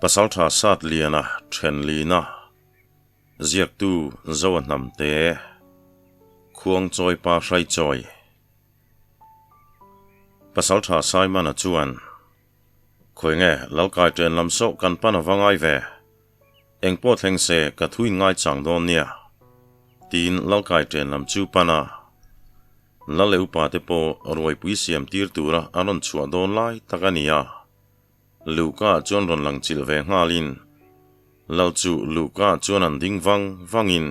Pasaltha Satliana Thenlina Ziaktu Zoa Hnamte Khuangchawi Pa Hraichawi Pasaltha Simon-a chuan Khawi nge Lalkai ṭen lam sawh kan pan ava ngai ve? Eng pawh thleng se ka thu in ngaichang dawn nia tiin Lalkai ṭen lam chu pan a. Lal leh upa te pawh ruaipui siam tir tura an rawn chhuah dawn lai tak a ni a. Luhka chuan rawn lang chilh ve nghalin Lal chu Luhka chuan an ding vang vangin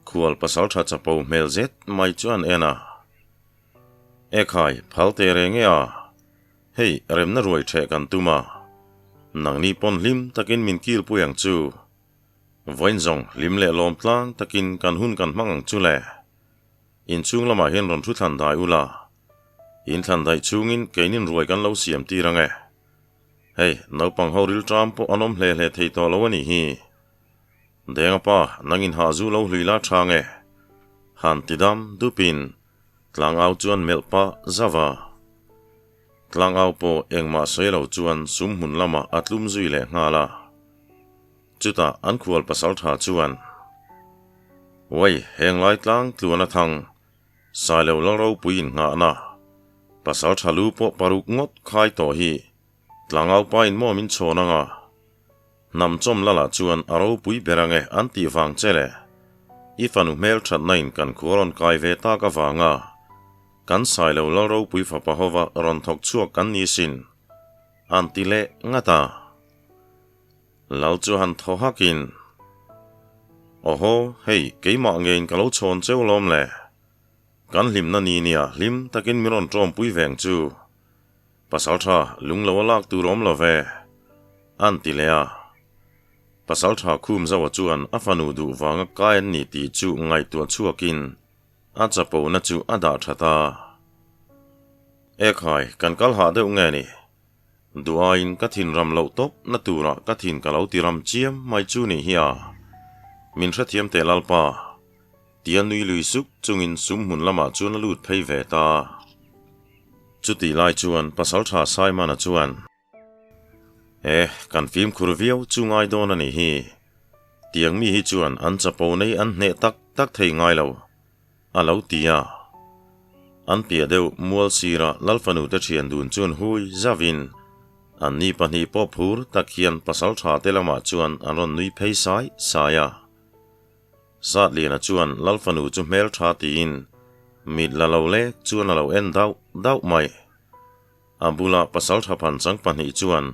khual pasaltha chapo hmel zet mai chu an en a. Ekhai, phal teh reng e a, hei remna ruai ṭheh kan tum a, nangni pawn hlim takin min kilpui ang chu. Vawiin zawng hlim leh lawm tlang takin kan hun kan hmang ang chu le. Inchhung lamah hian rawn thu thlan dai ula, in thlan daih chhungin keinin ruai kan lo siam tir ang e. Hei, naupang ho ril ṭam pawh an awm hle hle thei tawh lo a nih hi. Denga pa, nangin hah zu lo hlui la ṭha nge? Han ti dam dupin tlangau chuan melh pah zauh a. Tlangau pawh engmah sawi lo chuan sum hmun lamah a tlum zui leh nghal a. Chutah an khual pasal tha chuan, Uai, heng lai tlang tluan a thang, Sailo lal ropui innghahna, pasal tha lu pawh paruk ngawt khai tawh hi, tlangau pa in maw min chhawn anga? Hnam chawm lalah chuan a ropui ber ange an tih vang che le. I fanu hmel thatna in kan khua rawn kai ve tak avanga kan Sailo lal ropui fapa hova rawn thawk chhuak kan ni sin, an ti leh ngat a. Lal chu han thaw hakin, Awhaw, hei, keimah ngeiin ka lo chhawn cheu lawm le. Kan hlimna ni nia hlim takin min rawn ṭawmpui veng chu. Pasalṭha lung lo a lak tur awm lo ve, an ti leh a. Pasalṭha Khum Zaua chuan a fanu duh vanga kai an ni tih chu ngaihtuah chhuakin a chapona chu a dah ṭha ta. Ekhai, kan kal hah deuh nge ni? Duhaiin ka thin ram loh tawp na turah ka thin ka lo ti ram chiam mai chu nih hi a. Min hrethiam teh Lalpa. Tia nui lui suk chungin sum hmun lamah chuan a lut phei ve ta. Chutih lai chuan Pasaltha Simon-a chuan, Eh, kan fimkhur viau chu ngai dawn a nih hi. Tiang mi hi chuan an chapo nei an hneh tak tak thei ngai lo. A lo ti a. An piah deuh mual sira Lalfanu te thian dun chuan hui zauhin an ni pahnih pawh phur tak hian pasal tha te lamah chuan an rawn nui phei sai sai a. Satliana chuan Lalfanu chu hmel tha tiin mit la lo lek chuan a lo en dauh dauh mai. A bula pasal tha phanchang pahnih chuan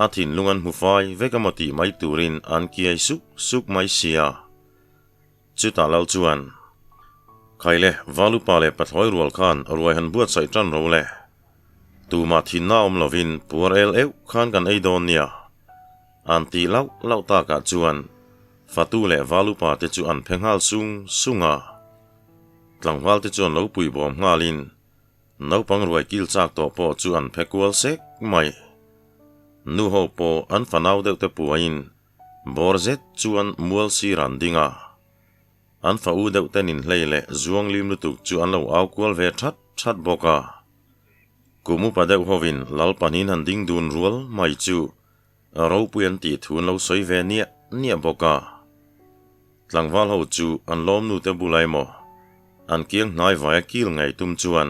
a thinlung an hmu fai vek emaw tih mai turin an kiai suk suk mai sia. Chutah lo chuan, Khaile, Valupa leh Pathlawi rual khan ruai han buatsaih tan ro le. Tumah thinna awm lovin puar el euh khan kan ei dawn nia. An tih lauh lauh takah chuan Fatu leh Valupa te chu an phe nghal sung sung a. Tlangval te chuan lo pui bawm nghalin naupang ruai kil chak tawh pawh chu an phe kual sek mai. Nu ho pawh an fanau deuh te puaiin Bawr zet chuan mual sir an ding a, an fa u deuh ten inhlei leh zuang lim lutuk chu an lo au kual ve that that bawk a. Kum upa deuh hovin lal pahnihin han ding dun rual mai chu ropui an tih thu an lo sawi ve niah niah bawk a. Tlangval ho chu an lawmnu te bula emaw an kiang hnai vaia kil ngei tum chuan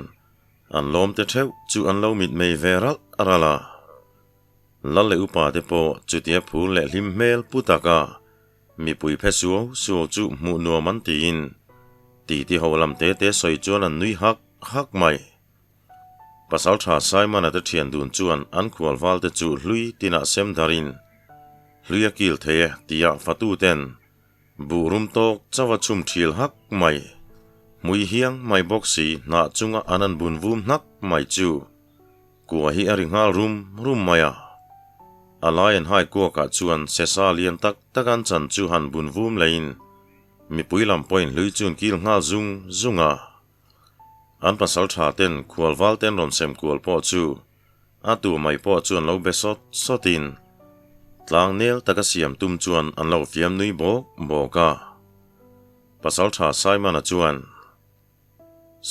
an lawm te theuh chu an lo mitmei ve ralh ralh a. Lal leh upa te pawh chutia phur leh hlim hmel pu taka mipui phe suau suau chu hmuh nuam an tiin titi ho lam te te sawi chuan an nui hak hak mai. Pasaltha Simon-a te thian dun chuan an khual val te chu hlui tinah sem darin hlui a kil thei e tia fatu ten buh rum tawk chauh a chhum thil hak mai. Hmui hiang mai bawk si hnah chunga an an bun vum hnak mai chu Kua hi a ri nghal rum rum mai a. A lai an hai kuakah chuan sesa lian tak tak an chan chu han bun vum leiin mipui lam pawhin hlui chu an kil nghal zung zung a. An pasal tha ten khual val ten rawn sem kual pawh chu a tu mai pawh chu an lo be sawt sawtin tlang nel taka siam tum chuan an lo fiam nui bawk bawk a. Pasal tha Simon-a chuan.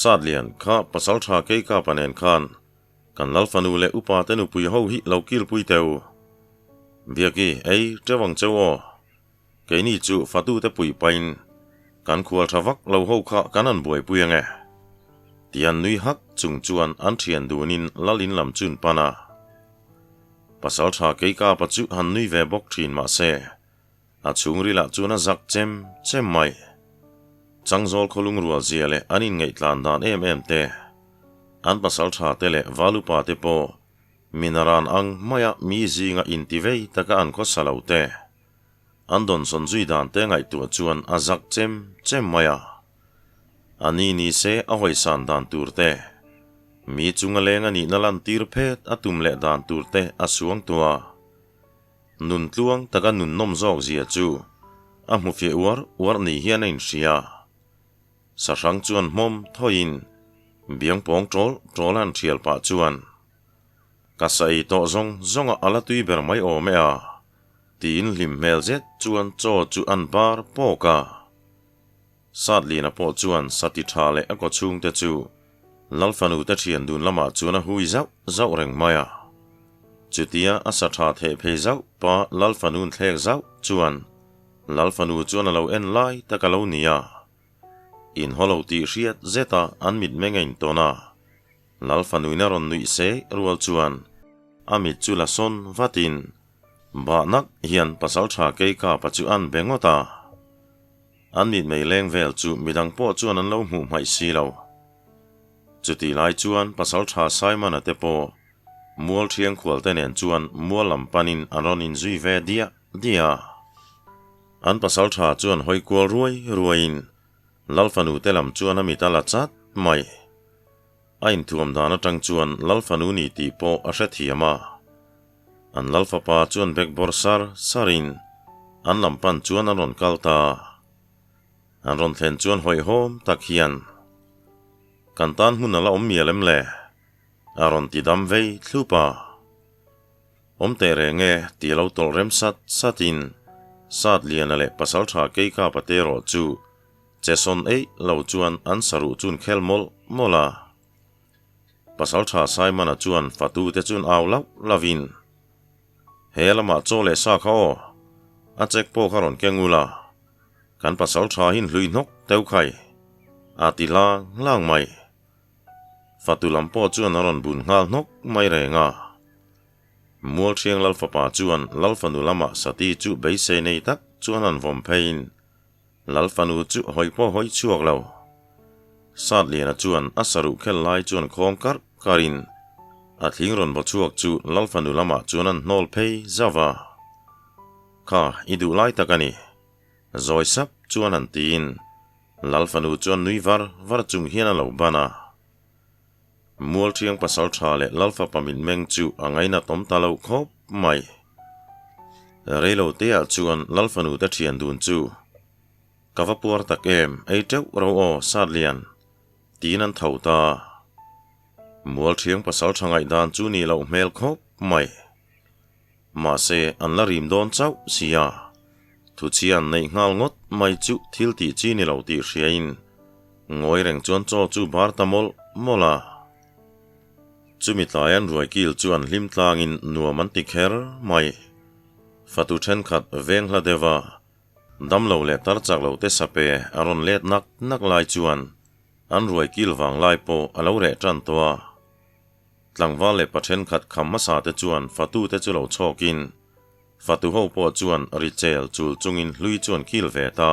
Satlian, kha pasal tha Keikapa nen khan kan Lalfanu leh upa te nupui ho hi lo kilpui teh u. Biaki, ei teuh ang cheu aw. Keini chu fatute pui pain kan khual tha vak lo ho kha kan han buaipui ang e. Tian nui hak chung chuan an thian dunin lal in lam chun pan a. Pasal tha Keikapa chu han nui ve bawk thin mahse, a chhungrilah chuan a zak chem chem mai. Changzawl khawlung rual zia leh an inngaih-tlan dan em em te, an pasal tha te leh valupa te pawh minaran ang maia mi zinga intivei taka an khawsa lo te, an dawnsawn zui dan te ngaihtuah chuan a zak chem chem mai a. A ni ni se a hawisan dan tur te, mi chunga leng a nihna lantir phet a tum leh dan tur te a suang tuah a. Nun tluang taka nun nawm zawk zia chu a hmu fiah uar uar ni hian a inhria. Sahrang chuan hmawm thawiin biang pawng ṭawl ṭawl a han ṭhial pah chuan, Ka sa ei tawh zawng zawngah a la tui ber mai awm e a, tiin hlim hmel zet chuan chaw chu an bar pawk a. Satlina pawh chuan sati tha leh a kawchhungte chu Lalfanu te thian dun lamah chuan a hui zauh zauh reng mai a. Chutia a sa tha theh phei zauh pa Lalfanu'n thlek zauh chuan Lalfanu chuan a lo en lai tak a lo ni a. Inhaw lo tih hriat zeta an mitmeng a intawn a. Lalfanuin a rawn nuih se rual chuan a mit chu la sawn vatin bah nak hian pasal tha Keikapa chu an be ngawt a. An mitmei leng vel chu midang pawh chuan an lo hmuh hmaih si lo. Chutih lai chuan pasal tha Simon-a te pawh mual thiang khual te nen chuan mual lam panin an rawn inzui ve diah diah a. An pasal tha chuan hawi kual ruai ruaiin Lalfanu te lam chuan a mit a la chat mai. A inthuam dan atang chuan Lalfanu ni tih pawh a hrethiam a. An Lalfapa chuan bek bawr sar sarin an lam pan chuan an rawn kal ta. An rawn thlen chuan hawihhawm tak hian, Kan tan hmun a la awm mial em le? a rawn ti dam vei thlup a. Awm teh reng e ti a lo tawlh rem sat satin Satliana leh Pasaltha Keikapa te erawh chu che sawn eih lo chuan an saruh chun khel mawlh mawlh a. Pasaltha Simon-a chuan fatu te chun au lauh lauhin, He lamah chaw leh sa kha aw, a chek pawh kha rawn keng ula, kan pasaltha hin hlui hnawk teuh khai, a ti lang lang mai. Fatu lam pawh chuan a rawn bun nghal hnawk mai reng a. Mualthiang Lalfapa chuan Lalfanu lamah Sati chu beisei nei tak chuan an vawm pheiin, Lalfanu chu hawi pawh hawi chhuak lo. Satliana chuan a saruh khel lai chuan khawng karh karhin a thling rawn vaw chhuak chu Lalfanu lamah chuan an hnawl phei zauh a. Kha i duh lai tak a ni. Zawi sap chuan han tiin Lalfanu chuan nui var var chung hian a lo ban a. Mualthiang pasal tha leh Lalfapa mitmeng chu a ngainatawm ta lo khawp mai. Reilo teah chuan Lalfanu te thian dun chu, Ka va puar tak em, ei teuh ro aw, Satlian, tiin an tho ta. Mualthiang pasal tha ngaihdan chu nih loh hmel khawp mai. Mahse, an la rim dawn chauh sia. Thuchhian neih nghal ngawt mai chu thil tih chi ni lo tih hriain ngawi reng chuan chaw chu bar ta mawlh mawlh a. Chumi tlai an ruai kil chu an hlim tlangin nuam an ti kher mai. Fatu thenkhat veng hla deuh a, damlo leh tar chak lo te sape a rawn let nak nak lai chuan an ruai kil vang lai pawh a lo reh tan tawh a. Tlangval leh pa thenkhat kham hmasa te chuan fatu te chu lo chhawkin Fatu ho pawh chuan ri chel chul chungin hlui chuan kil ve ta.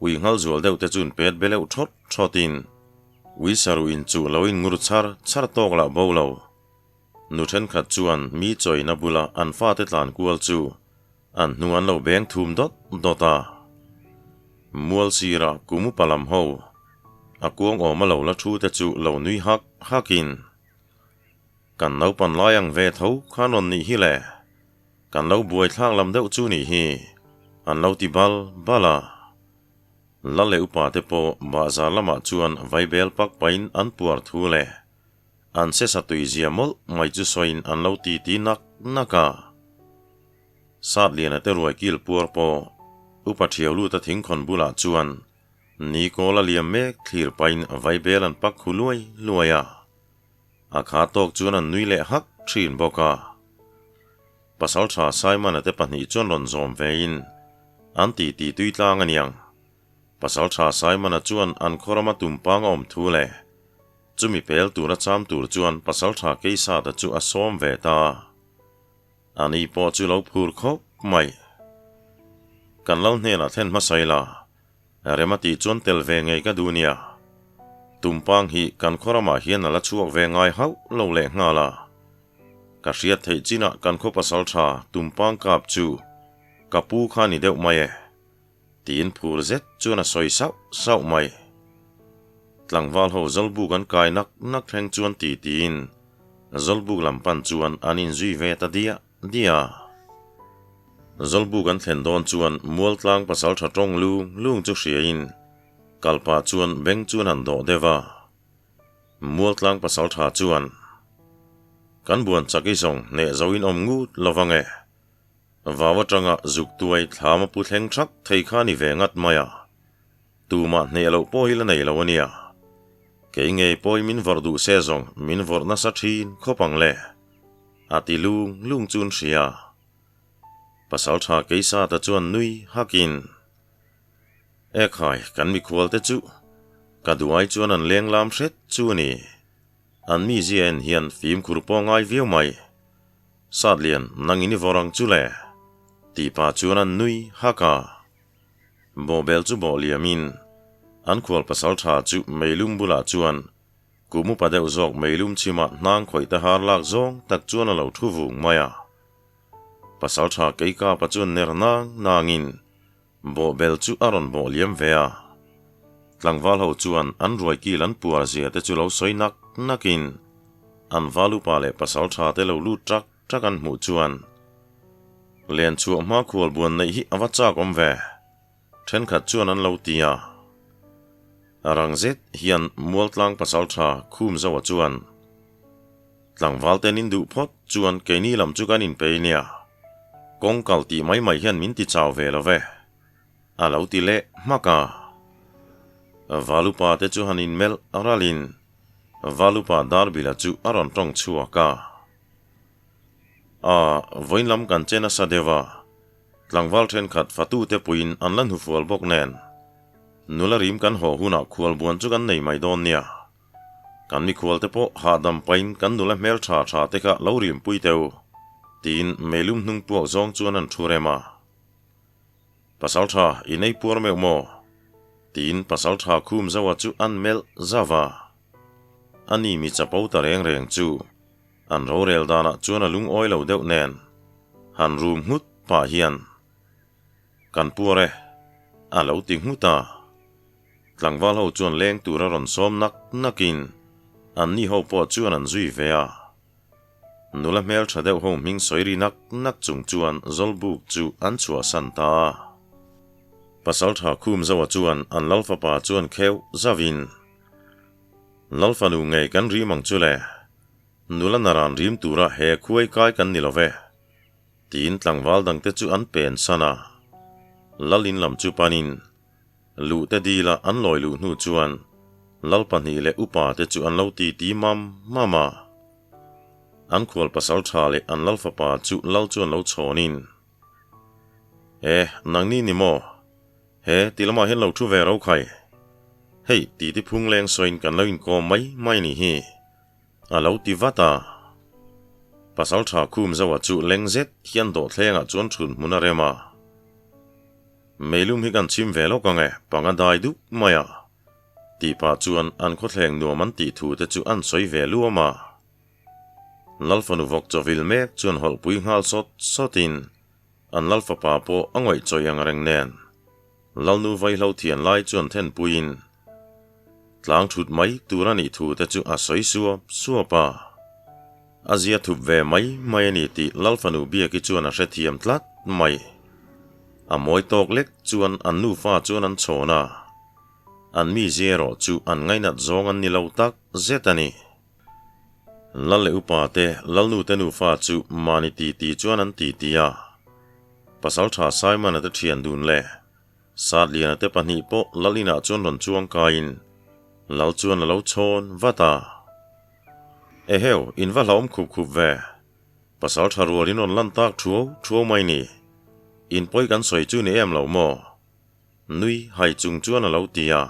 Ui nghal zual deuh te chuan pet be leuh thawt thawtin ui saruh in chu lo in ngur char char tawk lah bo lo. Nu thenkhat chuan mi chawina bula an fate tlan kual chu an hnu an lo beng thum dawt dawt a. Mual sira kum upa lam ho a kuang awm a lo la thu te chu lo nui hak hakin Kan naupan lai ang ve tho khan rawn nih hi le, kan lo buai thlak lam deuh chu nih hi, an lo ti bal bal a. Lal leh upa te pawh bahzar lamah chuan vaibel pak pahin an puar thu le an sesa tui zia mawlh mai chu sawiin an lo ti ti nak nak a. Satliana te ruai kil puar pawh upa thiau luta thingkhawn bulah chuan ni kawl a liam mek thlir pahin vaibel an pak khu luai luai a. A kha tawk chuan an nui leh hak thin bawk a. Pasalṭha Simon-a te pahnih chuan rawn zawm vein an titi tui tlang a niang. Pasalṭha Simon-a chuan an khaw rama tumpang a awm thu leh chumi pel tura cham tur chuan Pasalṭha Keisata chu a sawm ve ta a. Ani pawh chu lo phur khawp mai. Kan lal hnenah thlen hmasa ila, rem a tih chuan tel ve ngei ka duh nia. Tumpang hi kan khaw ramah hian a la chhuak ve ngai hauh lo leh nghal a. Ka hriat theih chinah kan khaw pasal tha Tumpang kap chu ka pu kha ni deuh mai e. Tiin phur zet chuan a sawi sauh sauh mai. Tlangval ho Zawlbuk an kai nak nak thleng chuan ti tiin Zawlbuk lam pan chuan an inzui ve ta diah diah a. Zawlbuk an thlen dawn chuan Mualtlang pasal tha tawng lung lung chu hriain kalpah chuan beng chuan han dawh deuh a. Mualtlang pasal tha chuan, Kan buan chak i zawng hneh zo in awm ngut lo vang e. Vau atanga zuk tuai thlam a pu thleng thak thei kha ni ve ngat mai a. Tumah hneh loh pawh hi la nei lo a nia. Kei ngei pawhin min vawrh duh se zawng min vawrh nasa thin khawp ang le. A ti lung lung chu an hria. Pasal tha Keisata chuan nui hakin. Ekhai, kan mikhual te chu ka duai chuan an leng lam hret chu a ni. An mizia en hian fimkhur pawh ngai viau mai. Satlian, nang in i vawr ang chu le? Tih pah chuan an nui hak a. Bawhbel chu bawh liamin an khual pasal tha chu meilum bulah chuan kum upa deuh zawk meilum chhimah hnang khawih te har lak zawng tak chuan a lo thu vung mai a. Pasal tha Keikapa chuan ner nang nangin Bawhbel chu a rawn bawh liam ve a. Tlangval ho chuan an ruai kil an puar zia te chu lo sawi nak nakin an val upa leh pasal tha te lo lut ṭak ṭak an hmuh chuan Len chhuah hma khual buan neih hi a va chak awm ve, ṭhenkhat chuan an lo ti a. Rang zet hian Mualtlang pasal tha khum zoa chuan Tlangval ten in duh phawt chuan keini lam chu kan inpei nia. Kawng kal tih mai mai hian min ti chau ve lo ve. A lo ti leh hmak a. Valupa te chu han inmelh ralin Valupa Darbila chu a rawn tawng chhuak a. A, vawiin lam kan che nasa deuh a. Tlangval thenkhat fatute puiin an la hnufual bawk nen. Nula rim kan haw hunah khualbuan chu kan nei mai dawn nia. Kan mikhual te pawh hahdam pahin kan nula hmel tha tha te kha lo rimpui teh u, tiin meilum hnung puak zawng chuan an thu rem a. Pasal tha i nei puar meuh maw? tiin pasal tha khum zoa chu an melh zauh a. Ani mi chapo ta reng reng chu an rorel danah chuan a lungawi lo deuh nen han rum nghut pah hian, Kan puar e, a lo ti nghut a. Tlangval ho chuan leng tur a rawn sawm nak nakin anni ho pawh chuan an zui ve a. Nula hmel tha deuh ho hming sawi ri nak nak chung chuan Zawlbuk chu an chhuahsan ta a. Pasaltha Khumzoa chuan an Lalfapa chuan kheuh zauhin, Lalfanu ngei kan rim ang chu le, nula naran rim tura he khuai kai kan ni lo ve. Tiin tlangval dangte chu an pen san a. Lalin lam chu panin Luh te dila an lawi luh hnu chuan Lal pahnih leh upa te chu an lo ti ti mam mam a. An khual pasal tha leh an Lal fapa chu Lal chuan lo chhawnin, E, nangni ni maw? He ti lamah hian lo thu ve ro khai. Hei, ti ti phung leng sawiin kan lo inkawm mai mai ni hi. A lo ti vat a. Pasal tha khum zoa chu leng zet hian dawhthlengah chuan thun hmun a rem a. Meilum hi kan chhim ve lawk ang e, panga dai dup mai a. Tih pah chuan an khawthleng nuam an tih thu te chu an sawi ve luam a. Lalfanu vawk chawvil mek chuan hawlhpui nghal sawt sawtin an Lalfapa pawh a ngawih chawih ang reng nen Lalnu vaihlo thian lai chuan thenpuiin tlang thut mai tur a nih thu te chu a sawi suap suap a. A zia thup ve mai mai a ni tih Lalfanu Biaki chuan a hrethiam tlat mai. A mawi tawk lek chuan an nufa chuan an chhawn a, an mizia erawh chu an ngainat zawng an ni lo tak zet a ni. Lal leh upa te, Lalnu te nufa chu mahni titi chuan an titi a. Pasaltha Simon-a te thian dun leh Satliana te pahnih pawh Lal inah chuan rawn chuang kaiin Lal chuan a lo chhawn vat a. Eheu, in va hlauhawm khup khup ve. Pasal tha rual in rawn lan tak thuau thuau mai ni. In pawi kan sawi chu ni em lo maw? Nui hai chung chuan a lo ti a.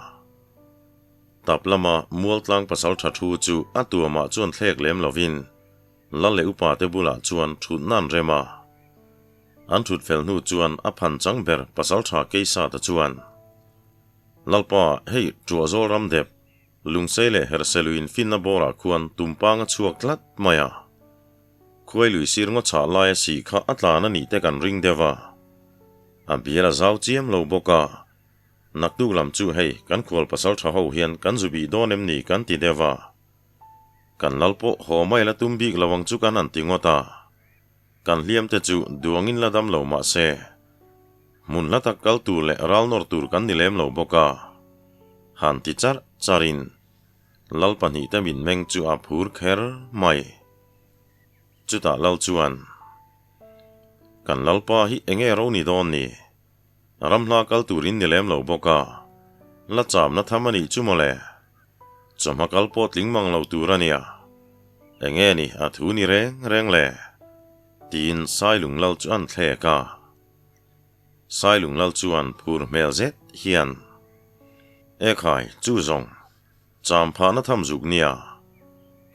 Tap lama Mualtlang pasal tha thu chu a tuamah chuan thlek lem lovin Lal leh upa te bulah chuan thutna an rem a. An thut fel hnu chuan a phan chang ber pasal tha Keisata chuan, Lalpa, hei Tuahzawl ram dep, Lungsei leh Herhseluin finna bawrah khuan tumpang a chhuak tlat mai a. Khuai lui sir ngaw chhah laia sih kha a tlan a nih te kan ring deuh a. A bial a zau chiam lo bawk a. Naktuk lam chu hei kan khual pasal tha ho hian kan zu bih dawn em ni kan ti deuh a. Kan lal pawh haw mai la tum bik lo ang chu kan han ti ngawt a. Kan hliam te chu duangin la dam lo mah se, hmun hla tak kal tur leh ral nawr tur kan ni lem lo bawk a. Han ti charh charhin Lal pahnihte mitmeng chu a phur kher mai. Chutah Lal chuan, Kan Lalpa hi enge ro ni dawn ni? Ramhla kal turin ni lem lo bawk a, la chamna tham a nih chu mawle. Chawhma kal pawh tling mang lo tur a nia. Enge ni a thu ni reng reng le? Tiin Sailung Lal chu an thlek a. Sailung Lal chuan phur hmel zet hian, Ekhai, chu zawng, cham phahna tham zuk nia.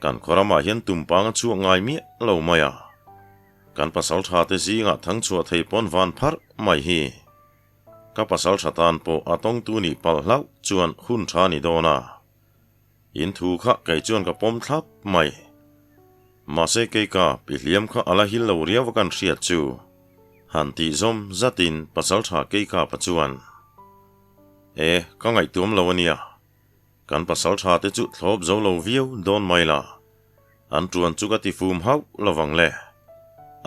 Kan khaw ramah hian tumpang a chhuak ngai miah lo mai a. Kan pasal tha te zingah thang chhuah thei pawn van pharh mai hi. Ka pasal tha tan pawh a tawngtu nih palh hlauh chuan hun tha ni dawn a. In thu kha kei chuan ka pawm thlap mai. Mahse kei ka pi hliam kha a la hil lo riau a kan hriat chu. Han tih zawm zatin pasal tha kei ka pa chuan, E, ka ngaihtuam lo a nia. Kan pasal tha te chu thlawp zo lo viau dawn mai la. An tuan chu ka ti fum hauh lovang le,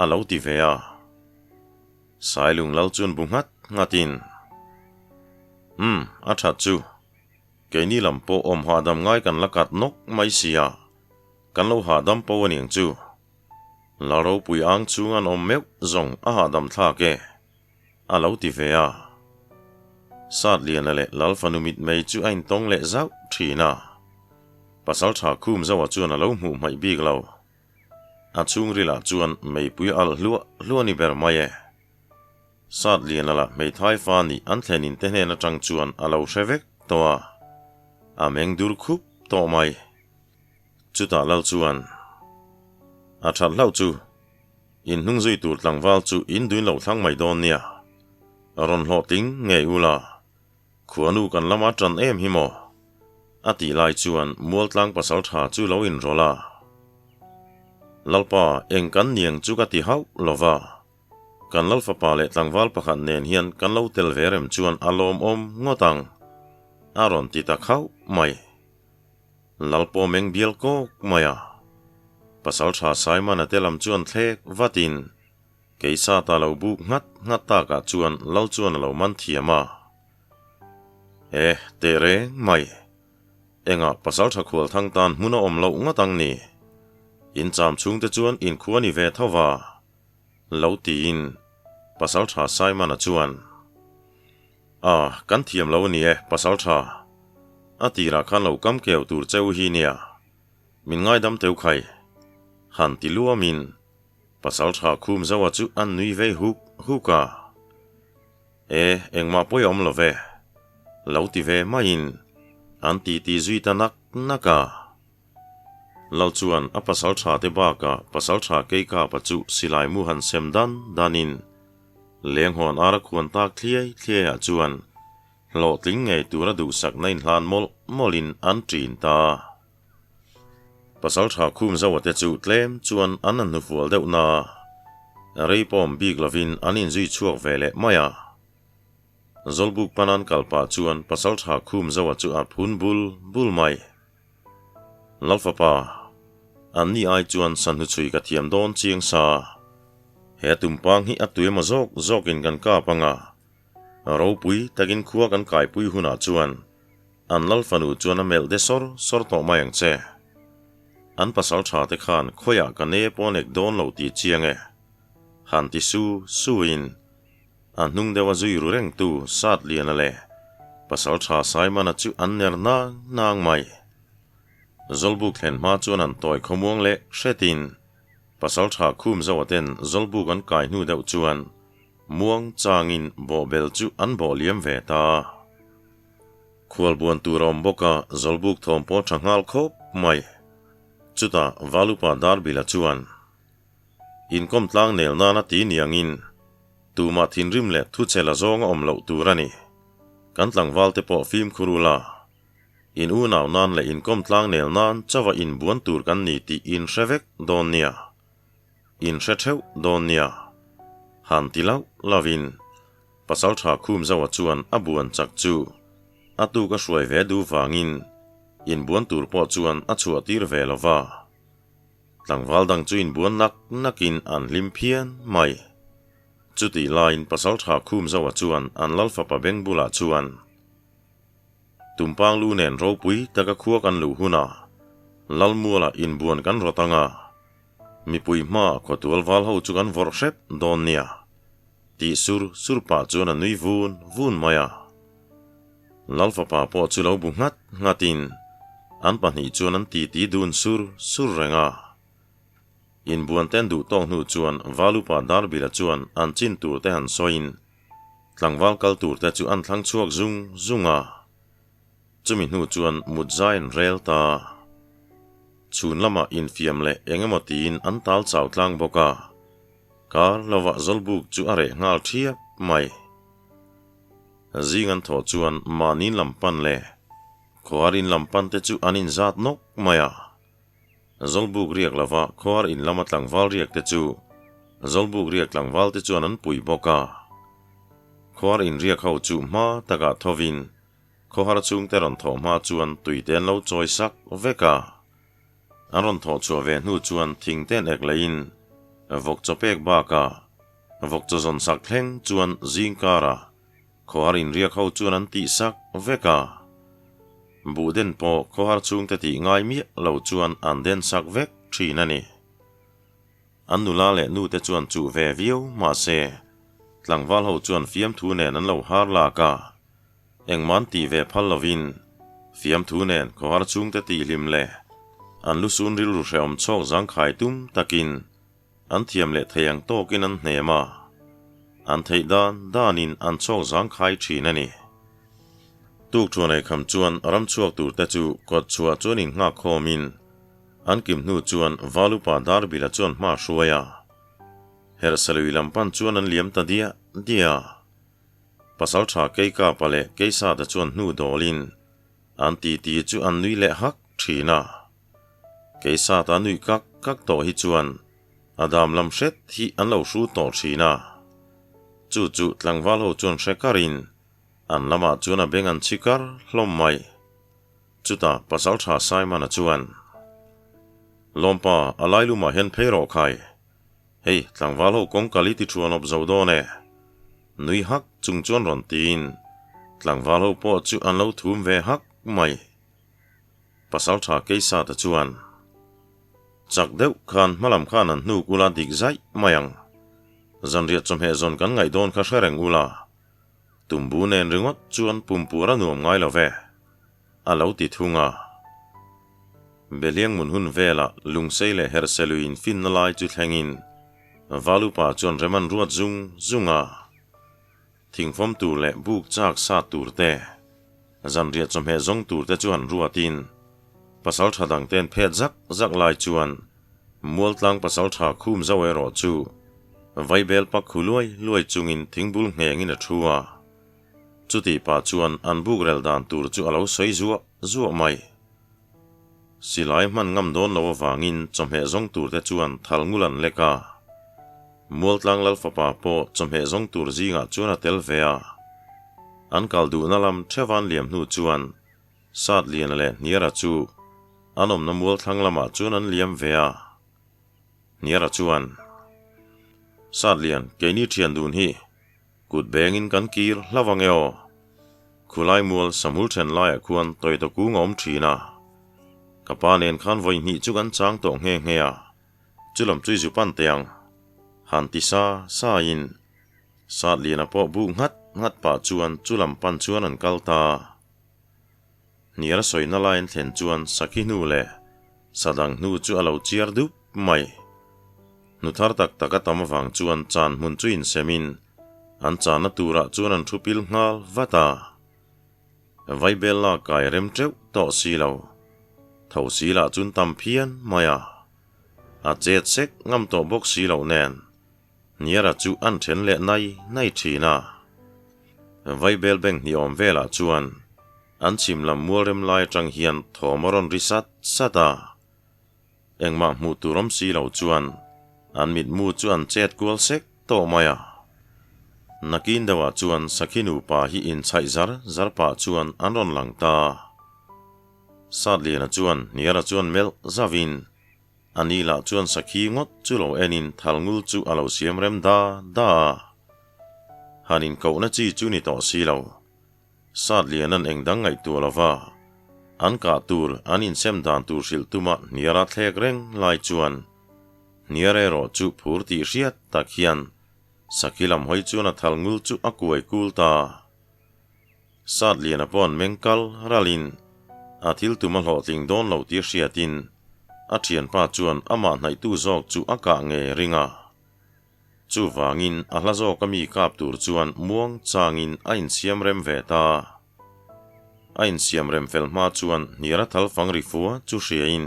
a lo ti ve a. Sailung lal chuan bu nghat nghatin, Umm, a that chu. Keini lam pawh awm hahdam ngai kan la kat nawk mai sia, kan lo hahdam po a niang chu. Lal ropui ang chung an awm meuh zawng a hahdam thlak e, a lo ti ve a. Satliana leh Lal fanu mitmei chu a intawng leh zauh thin a. Pasaltha khum zauha chuan a lo hmuh hmaih bik lo. A chhungrilah chuan meipui alh hluah hluah ni ber mai e. Sat liana lah hmeithai fa nih an thlenin te hnen atang chuan a lo hre vek tawh a, a meng dur khup tawh mai. Chutah lal chuan, A that hlauh chu, in hnung zui tur tlangval chu in duin lo thlang mai dawn nia. Rawn hlawhtling ngei ula, Khuanu kan lama tan em hi maw? A tih lai chuan Mualtlang pasaltha chu lo inrawlh a. Lalpa, eng kan niang chu ka ti hauh lo va. Kan Lal fapa leh tlangval pakhat nen hian kan lo tel ve rem chuan a lawmawm ngawt ang, a rawn ti ta khauh mai. Lal pawh meng bial kawk mai a. Pasaltha Saimana te lam chuan thlek vatin Keisa ta lo buk nghat nghat takah chuan Lal chuan a lo man thiam a. E, teh reng mai. Engah pasaltha khual thang tan hmun a awm loh ngawt ang ni. In cham chhungte chuan inkhua ni ve tho va. Lo tiin pasaltha Simon-a chuan, A, kan thiam lo a ni e, pasaltha. A tirah khan lo kam keu tur cheu hi nia. Min ngaidam teu khai. Han ti luamin Pasaltha khum zoa chu an nui vei huk huk a. E, engmah pawi a awm lo ve. Lo ti ve maiin an titi zui ta nak nak a. Lal chuan a pasaltha te bakah pasaltha Keikapa chu silai mu han sem dan danin lenghawn ara khuan tak thliai thliaiah chuan hlawhtling ngei tura duhsakna inhlan mawlh mawlhin an ṭin ta. Pasalṭha khum zoa te chu tlem chuan an han hnufual deuh na a, rei pawm bik lovin an inzui chhuak ve leh mai a. Zawlbuk panan kal pah chuan pasalṭha khum zoa chu a phun bul bul mai. Lalfapa, anni ai chuan sanhnu chhui ka thiam dawn chiang sa. He tumpang hi a tuiemaw zawk zawkin kan kap ang a, ropui takin khua kan kaipui hunah chuan An lal fanu chuan a melh de sawr sawr tawh mai ang che. An pasal tha te khan khawiah ka ne pawn ek dawn lo tih chiang e. Han ti su su in a hnung deuh a zui ru reng tu Sat Liana leh pasal tha Saimana chu an ner nang nang mai. Zawlbuk thlen hma chuan an tawi khawmuang leh hretin. Pasalṭha khum zoa ten Zawlbuk an kai hnu deuh chuan muang changin bawhbel chu an bawh liam ve ta. Khualbuan tur a awm bawk a, Zawlbuk thawm pawh ṭha nghal khawp mai. Chutah Valupa Darbila chuan inkawm tlang nel nana ti niangin tumah thinrim leh thuchhe la zawng a awm loh tur a ni. Kan tlangval te pawh fimkhur ula, in unau nan leh inkawm tlang nel nan chauha inbuan tur kan ni tih in hre vek dawn nia. In hre theuh dawn nia. Han ti lauh lauhin Pasaltha Khum Zoa chuan a buan chak chu a tuk a hruai ve duh vangin inbuan tur pawh chuan a chhuah tir ve lo va. Tlangval dang chu inbuan nak nakin an hlim phian mai. Chutih laiin Pasaltha Khum Zoa chuan an Lalfapa beng bulah chuan, Tumpang lu nen ropui taka khua kan luh hunah Lalmuala inbuan kan rawt ang a, mipui hmaah khawtual val ho chu kan vawrh hrep dawn nia, tih sur sur pah chuan a nui vun vun mai a. Lalfapa pawh chu lo bu nghat nghatin an pahnih chuan an titi dun sur sur reng a. Inbuan ten duh tawk hnu chuan Valupa Darbila chuan an chin tur te han sawiin tlangval kal tur te chu an thlang chhuak zung zung a. Chumi hnu chuan mut zai an rel ta. Chhun lamah infiam leh eng emaw tiin an tal chau tlang bawk a, kar lovah Zawlbuk chu a reh nghal thiap mai. Zing an thawh chuan mahni lam pan leh khuar in lam pan te chu an inzat nawk mai a. Zawlbuk riak lova khuar in lama tlangval riak te chu Zawlbuk riak tlangval te chuan an pui bawk a. Khuar in riak ho chu hma takah thovin Khawhar chhungte rawn thawh hma chuan tuite an lo chawi sak vek a. An rawn thawh chhuah ve hnu chuan thingten ek leiin vawk chaw pek bakah vawk chaw zawn sak thleng chuan zing karah khawhar inriak ho chuan an tih sak vek a. Buh den pawh khawhar chhungte tih ngai miah lo chuan an den sak vek thin a ni. An nula leh nute chuan chuh ve viau mahse tlangval ho chuan fiamthu nen an lo har lak a. Engmah tih ve phal lovin fiamthu nen khawhar chhungte tihhlim leh an lusun rilru hrehawm chhawk zangkhai tum takin an thiam leh thei ang tawkin an hnem a, an theih dan danin an chhawk zangkhai thin a ni. Tuk thuan eikham chuan ram chhuak turte chu kawt chhuah chuan innghak khawmin an kim hnu chuan Valupa Darbila chuan hma hruai a, Herhsalui lam pan chuan an liam ta diah diah a. Pasal tha Keikapa leh Keisata chuan hnu dawlin an titi chu an nui leh hak thin a. Keisata nui kak kak tawh hi chuan a dam lam hret hi an lo hru tawh thin a. Chu chu tlangval ho chuan hre karin an lamah chuan a beng an chhi kar hlawm mai. Chutah Pasal tha Simon-a chuan, Lawmpa, a lailumah hian phei rawh khai. Hei, tlangval ho kawng kal i ti thuan awp zo dawn e. Nui hak chung chuan rawn tiin tlangval ho pawh chu an lo thum ve hak mai. Pasal tha Keisata chuan, Chak deuh khan hmalam khan an hnuk ula dik zaih mai ang. Zanriah chawhmeh zawn kan ngaih dawn kha hre reng ula, tumbu nen ringawt chuan pumpur a nuam ngai lo ve. A lo ti thung a. Beliangmun hun velah Lungsei leh Herhselui infinna lai chu thlengin Valupa chuan rem an ruat zung zung a. Thingfawm tur leh buk chak sat tur te, zanriah chawhmeh zawng tur te chu han ruatin pasaltha dangte'n phet zak zak lai chuan Mualtlang pasaltha khum zauh erawh chu vaibel pak khu luai luai chungin thingbul nghengin a thu a. Chutih pah chuan an buk rel dan tur chu a lo sawi zuah zuah mai. Silai hman ngam dawn lo avangin chawhmeh zawng turte chuan thal ngul an lek a. Mualtlang Lal fapa pawh chawhmeh zawng tur zingah chuan a tel ve a. An kal duhna lam theuvan liam hnu chuan Satliana leh Hniara chu an awmna mualthlang lamah chuan an liam ve a. Hniara chuan, Satlian, keini thian dun hi Kut bengin kan kir hlauh ang e aw. Khulai mual Samul then laiah khuan Toyota kung a awm thin a. Ka pa nen khan vawi hnih chu kan chang tawh nghe nghe a, chu lam chu i zu pan teh ang. Han ti sa sa in Satliana pawh buh nghat nghat pah chuan chu lam pan chuan an kal ta. Hnial sawina laiin thlen chuan sakhi hnu leh sadang hnu chu a lo chiar dup mai. Hnu thar tak tak a tam avang chuan chan hmun chu insemin an channa turah chuan an thu pil nghal vat a. Vaibel lak kai rem teuh tawh si lo. Tho si lah chun tam phian mai a. A chet sek ngam tawh bawk si loh nen Hniara chu an then leh nai nai thin a. Vaibel beng hniawm velah chuan an chhim lam mual rem lai atang hian thawm a rawn ri sat sat a. Engmah hmuh tur awm si lo chuan an mitmu chu an chet kual sek tawh mai a. Nakin deuhah chuan Sakhi nupa hi inchhaih zar zar pah chuan an rawn lang ta. Satliana chuan Hniara chuan melh zauhin a ni lah chuan Sakhi ngawt chu lo enin thalngul chu a lo siam rem da da a. Han inkohna chi chu ni tawh si lo. Satliana'n eng dang ngaihtuah lova an kah tur an insem dan tur hrilh tuma hniara thlek reng lai chuan hniar erawh chu phur tih hriat tak hian Sakhi lam hawi chuan a thal ngul chu a kuai kul ta. Satliana pawh an meng kal ralin a thil tum a hlawhtling dawn lo tih hriatin a thianpa chuan amah hnaihtu zawk chu a kah ngei ring a. Chuvangin a hla zawk a mi kap tur chuan muang changin a insiam rem ve ta. A insiam rem fel hma chuan hniar a thal fang ri fua chu hriain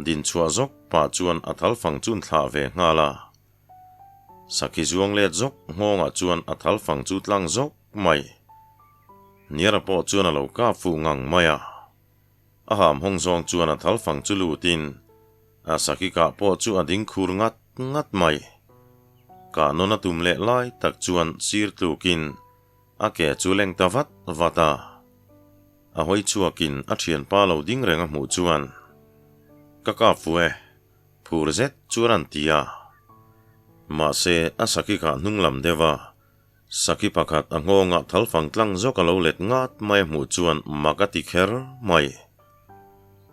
din chhuah zawk pah chuan a thal fang chun thlah ve nghal a. Sakhi zuang let zawk nghawngah chuan a thal fang chu tlang zawk mai. Hniara pawh chuan a lo kap fuh ngang mai a. A ham hawng zawng chuan a thal fang chu lutin a sakhi kah pawh chu a ding khur ngat ngat mai. Kah nawn a tum leh lai tak chuan sir tlukin a ke chu leng ta vat vat a. A hawi chhuakin a thianpa lo ding reng a hmuh chuan, Ka kap fu e, phur zet chuan an ti a. Mahse, a sakhi kah hnung lam deuh a, Sakhi pakhat a nghawngah thal fang tlang zawk a lo let ngat mai a hmuh chuan mak a ti kher mai.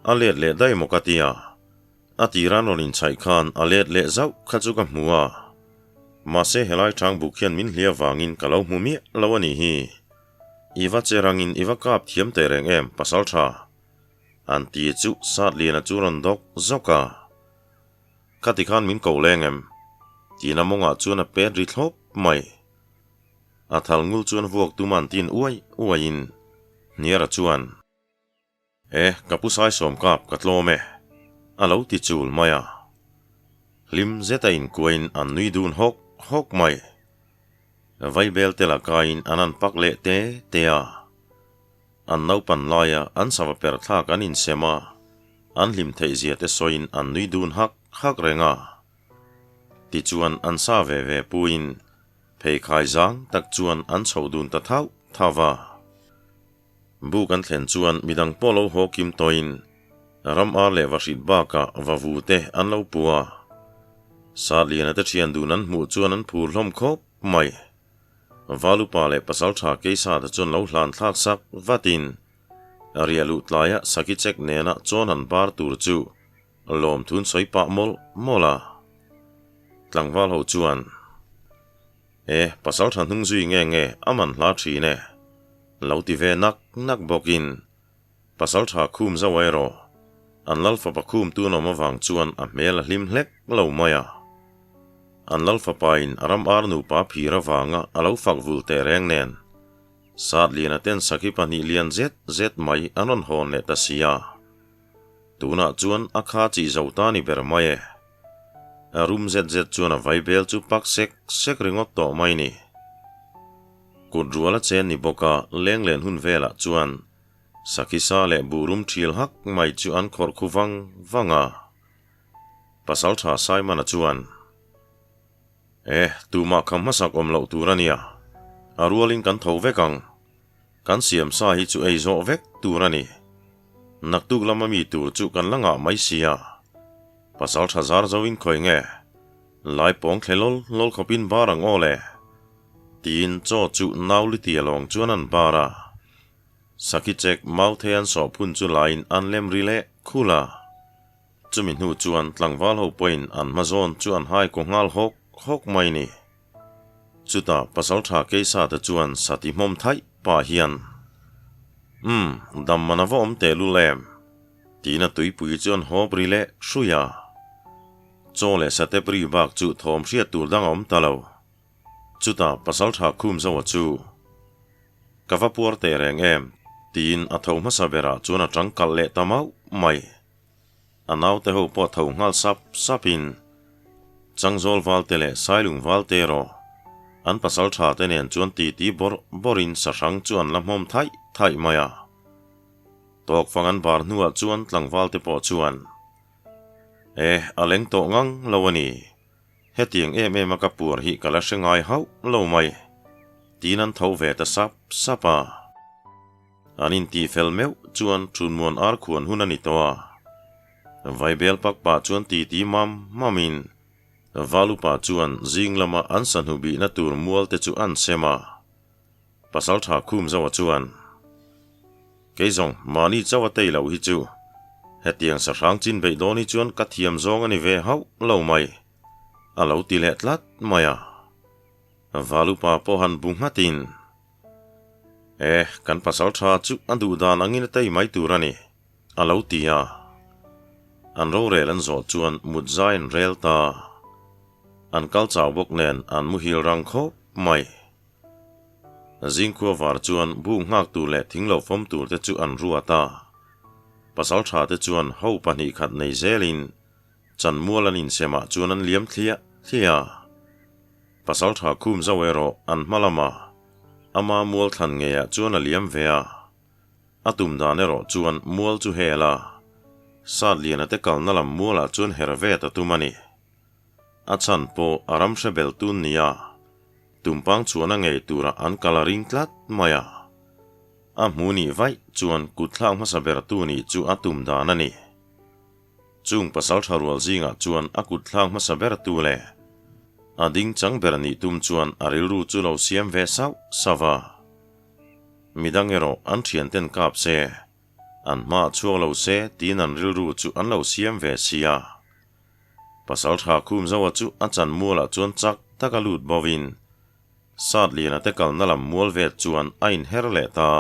A let leh daih maw ka ti a, a tira'n rawn inchhaih khan a let leh zauh kha chu ka hmu a. Mahse helai chang buk hian min hlia vangin ka lo hmu miah lo a nih hi. I va che rangin i va kap thiam teh reng em pasal tha? An ti chu Satliana chu rawn dawk zawk a. Kha ti khan min ko leng em? Tiin a mawngah chuan a pet ri thlawp mai. A thal ngul chuan vuak tum an tin uai uaiin Hniara chuan, E, ka pu Saisawm kap ka tlawm e, a lo ti chul mai a. Hlim zeta inkuain an nui dun hawk hawk mai. Vaibel te lakaiin an an pak leh te te a. An naupan laia an sava per thlak an insem a, an hlim theih zia te sawiin an nui dun hak hak reng a. Tichuan an sa ve ve puiin pheikhai zang tak chuan an chhoh dun ta thauh thauh va. Buk an thlen chuan midang pawh lo haw kim tawhin ram ar leh vahrit bakah vavu te an lo pu a. Satliana te thian dun an hmuh chuan an phur hlawm khawp mai. Valupa leh Pasaltha Keisa te chuan lo hlan thlak sak vatin riah luh tlaia Saki chek nena chawn han bar tur chu lawmthun sawi pah mawlh mawlh a. Tlangval ho chuan, E, Pasaltha hnung zui nge nge a man hla thin e, lo ti ve nak nak bawkin Pasaltha khum zauh erawh an Lalfapa khum tun awm avang chuan a hmel a hlim hlek lo mai a. An Lalfapain a ram ar nupa phir avanga a lo fak vul teh reng nen, Satliana ten sakhi pahnih lian zet zet mai an rawn hawn leh ta si a. Tunah chuan a kha chih zo ta ni ber mai e. A rum zet zet chuan a vaibel chu pak sek sek ringawt tawh mai ni. Kut rual a chen ni bawk a, lenglen hun velah chuan Sakhi sa leh burum thil hak mai chu an khawrh khu vang vang a. Pasaltha Simon-a chuan, E, tumah kham hmasak awm loh tur a nia. A rualin kan tho vek ang. Kan siam sa hi chu ei zawh vek tur a ni. Naktuk lama mi tur chu kan la ngah mai sia. Pasaltha zar zoin khawi nge? Lai pawng thle lawl lawl khawpin bar ang aw le. Tiin chaw chu nau lutia lawng chuan an bar a. Sakhi chek mau thei an sawh phun chu laiin an lem ri leh khul a. Chumi hnu chuan tlangval ho pawhin an hma zawn chu an hai kaw nghal hawk hawk mai ni. Chutah pasaltha Keisa te chuan sati hmawm thaih pah hian, Umm, dam man a va awm teh lul em? Tiin a tuipui chu an hawp ri leh hrui a. Chaw leh satep ri bak chu thawm hriat tur dang a awm ta lo. Chutah pasaltha khum zoa chu, Ka va puar teh reng em? tiin a tho hmasa berah chuan a tangkalh leh ta mauh mai. A naute ho pawh tho nghal sap sapin, Changzawl valte leh Sailung valte erawh an pasaltha te nen chuan titi bawrh bawrhin sahrang chu an la hmawm thaih thaih mai a. Tawkfang an bar hnuah chuan tlangvalte pawh chuan, E, a leng tawh ngang lo a ni. Hetiang em em a ka puar hi ka la hre ngai hauh lo mai. Tiin an tho ve ta sap sap a. An intih fel meuh chuan Chunmuan ar khuan hun a ni tawh a. Vaibel pak pah chuan titi mam mamin Valupa chuan zing lama an sahnu bihna tur mual te chu an sem a. Pasaltha khum zoa chuan, Kei zawng mahni chauh a tei loh hi chu hetiang sahrang chin beih dawn hi chuan ka thiam zawng a ni ve hauh lo mai, a lo ti leh tlat mai a. Valupa pawh han bu nghatin, E, kan pasaltha chu a duh dan angin a tei mai tur a ni, a lo ti a. An rorel an zawh chuan mut zai an rel ta. An kal chau bawk nen an muhil rang khawp mai. Zingkhua var chuan bu nghak tur leh thing lo fawm tur te chu an ruat a. Pasaltha te chuan ho pahnih khat nei zelin chanmual an insemah chuan an liam thliah thliah a. Pasaltha khum zauh erawh an hma lama ama mual thlan ngeiah chuan a liam ve a. A tum dan erawh chuan mual chu hel a, Satliana te kalna lam mualah chuan her vet a tum a ni. A chhan pawh a ram hre bel tun nia, tumpang chuan a ngei tura an kal a ring tlat mai a. A hmu nih vaih chuan kut thlak hmasa ber tu nih chu a tum dan a ni. Chung pasal tha rual zingah chuan a kut thlak hmasa ber tu leh a ding chang ber nih tum chuan a rilru chu lo siam ve sauh sauh a. Midang erawh an thianten kap se, an hmaah chhuak lo se tiin an rilru chu an lo siam ve si a. Pasal tha khum zoa chu a chan mualah chuan chak taka lut bovin Satliana te kalna lam mual vet chuan a inher leh ta.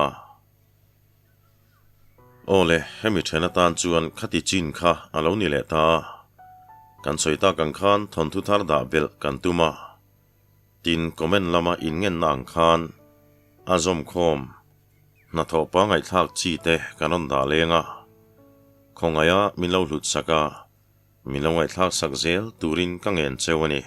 Aw le, hemi then atan chuan khati chin kha a lo ni leh ta. Kan sawi tak ang khan thawnthu thar dah belh kan tum a. Tin, comment lama inngenna ang khan a zawmkhawm hnathawh pangaihthlak chi te kan rawn dah leng a. Khawngaiha min lo hlut sak a. Min lo ngaihthlak sak zel turin ka ngen cheu a ni.